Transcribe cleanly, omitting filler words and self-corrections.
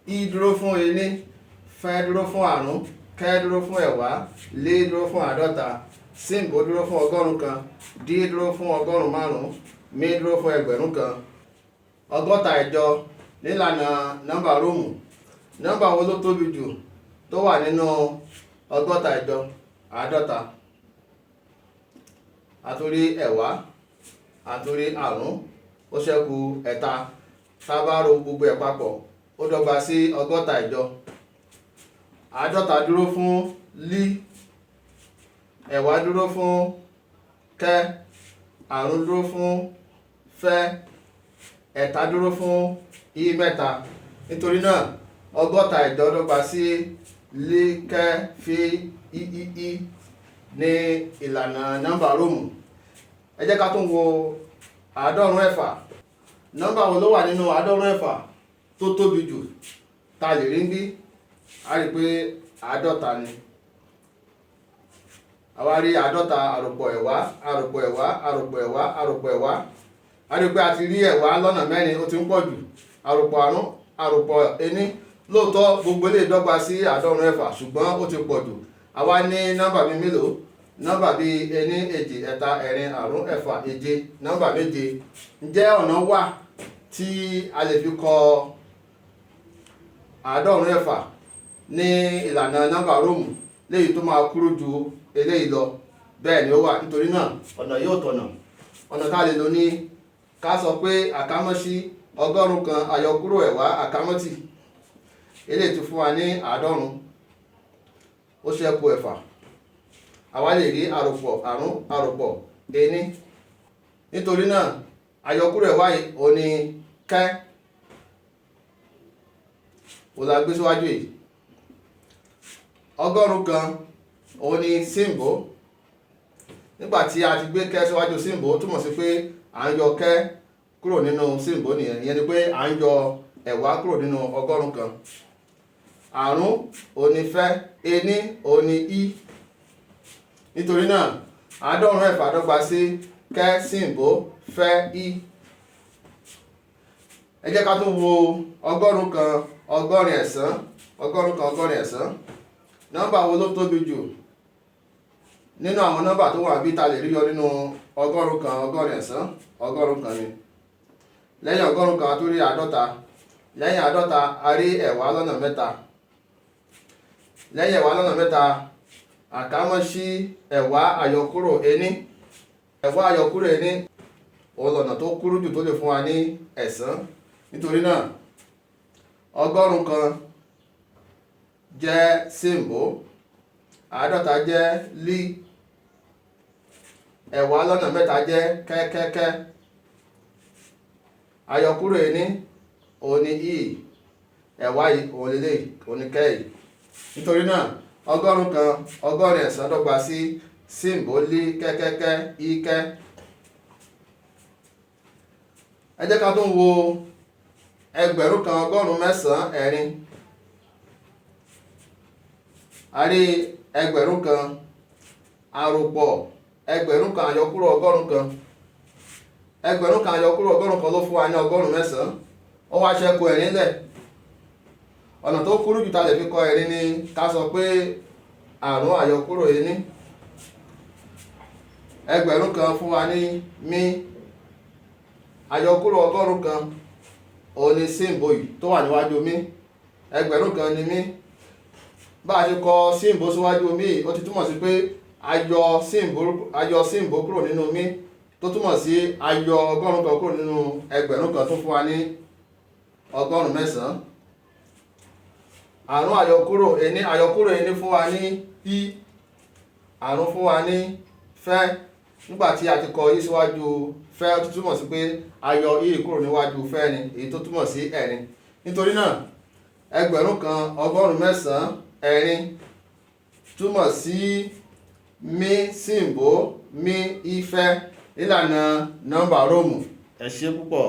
Í dúró fún ení, fẹ́ dúró fún àrún, kẹ́ dúró fún ẹ̀wá, lé dúró fún àádọ́ta, síǹbó dúró fún 100, dí dúró fún 500, mí dúró fún 1000. 60 ìjọ nílànà nọ́mbà Róòmù. Nọ́mbà wo ló tóbi jù tó wà nínú 60 ìjọ? 50. Àtúrí ẹ̀wá, àtúrí àrún, ó ṣẹ́kù ẹ̀ta. Tá bá ro gbogbo ẹ̀ papọ̀, ó dọ́gba sí 60 ìjọ. 50 dúró fún lí, ẹ̀wá dúró fún kẹ́, àrún dúró fún fẹ́, ẹ̀ta dúró fún í mẹ́ta. Nítorí náà 60 ìjọ dọ́gba sí lí, kẹ́, fí, í, í, í ní ìlànà nọ́mbà Róòmù. Ẹ jẹ́ ká tún wo 96. Nọ́mbà wo ló wà nínú 96 tó tóbi jù ta lè rí níbí? A rí pé 50 ni. Àwa rí 50 àròpọ̀ ẹ̀wá, àròpọ̀ ẹ̀wá, àròpọ̀ ẹ̀wá, àròpọ̀ ẹ̀wá. A rí pé a ti rí ẹ̀wá lọ́nà mẹ́rin, ó ti ń pọ̀ jù. Àròpọ̀ àrún, àròpọ̀ ení. Lóòótọ́ gbogbo lè dọ́gba sí 96, ṣùgbọ́n ó ti pọ̀ jù. Àwa ní nọ́mbà bíi mélòó? Nọ́mbà bíi ení, èjì, ẹ̀ta, ẹ̀rin, àrún, ẹ̀fà, èje, nọ́mbà méje. Ǹjẹ́ ọ̀nà wà tí a lè fi kọ 96 ní ìlànà nọ́mbà Róòmù léyìí tó máa kúrú ju eléyìí lọ? Bẹ́ẹ̀ ni ó wà. Nítorí náà ọ̀nà yóò tọ̀nà. Ọ̀nà tá a lè lò ní ká sọ pé àkámọ́sí 100 àyọkúrò ẹ̀wá àkámọ́tì. Eléyìí ti fún wa ní 90, ó ṣẹ́kù ẹ̀fà. Àwa lè rí àròpọ̀ àrún, àròpọ̀ ení. Nítorí náà àyọkúrò ẹ̀wá yìí òun ni kẹ́, òun la gbé síwájú yìí. 100 òun ni síǹbó. Nígbà tí a ti gbé kẹ́ síwájú síǹbó, ó túmọ̀ sí pé à ń yọ kẹ́ kúrò nínú síǹbó nìyẹn. Ìyẹn ni pé à ń yọ ẹ̀wá kúrò nínú 100. Àrún òun ni fẹ́, ení òun ni í. Nítorí náà 96 dọ́gba sí kẹ́, síǹbó, fẹ́, í. Ẹ jẹ́ ká tún wo 100 88. 100 88. Nọ́mbà wo ló tóbi jù nínú àwọn nọ́mbà tó wà bí ta lè rí yọ nínú 100 88? 100 ni. Lẹ́yìn 100 a tún rí 50. Lẹ́yìn 50 a rí ẹ̀wá lọ́nà mẹ́ta. Lẹ́yìn ẹ̀wá lọ́nà mẹ́ta, àkámọ́sí ẹ̀wá àyọkúrò ení. Ẹ̀wá àyọkúrò ení òun lọ̀nà tó kúrú jù tó lè fún wa ní ẹ̀sán. Nítorí náà 100 jẹ́ síǹbó, 50 jẹ́ lí, ẹ̀wá lọ́nà mẹ́ta jẹ́ kẹ́kẹ́kẹ́. Àyọkúrò ení òun ni í, ẹ̀wá yìí òun lélẹ́yìí, òun ni kẹ́ yìí. Nítorí náà 100 88 dọ́gba sí síǹbó, lí, kẹ́kẹ́kẹ́, íkẹ́. Ẹ jẹ́ ká tún wo 1000 900 ẹ̀rin. A rí 1000 àròpọ̀ 1000 àyọkúrò 100. 1000 àyọkúrò 100 ló fún wa ní 99. Ó wá ṣẹ́kù ẹ̀rin lẹ̀. Ọ̀nà tó kúrú jù ta lè fi kọ ẹ̀rin ni ká sọ pé àrún àyọkúrò ení. 1000 fún wa ní mí. Àyọkúrò 100 òun ni síǹbó yìí tó wà níwájú mí. 1000 ni mí. Bá a ṣe kọ síǹbó síwájú mí, ó ti túmọ̀ sí pé a yọ síǹbó kúrò nínú mí, tó túmọ̀ sí a yọ 100 kúrò nínú 1000 tó fún wa ní 99. Àrún àyọkúrò ení, àyọkúrò ení fún wa ní í, àrún fún wa ní fẹ́. Nígbà tí a ti kọ í síwájú fẹ́, ó ti túmọ̀ sí pé a yọ í kúrò níwájú fẹ́ ni, èyí tó túmọ̀ sí ẹ̀rin. Nítorí náà 1000 900 ẹ̀rin túmọ̀ sí mí síǹbó, mí ífẹ́ nílànà nọ́mbà Róòmù. Ẹ ṣé púpọ̀.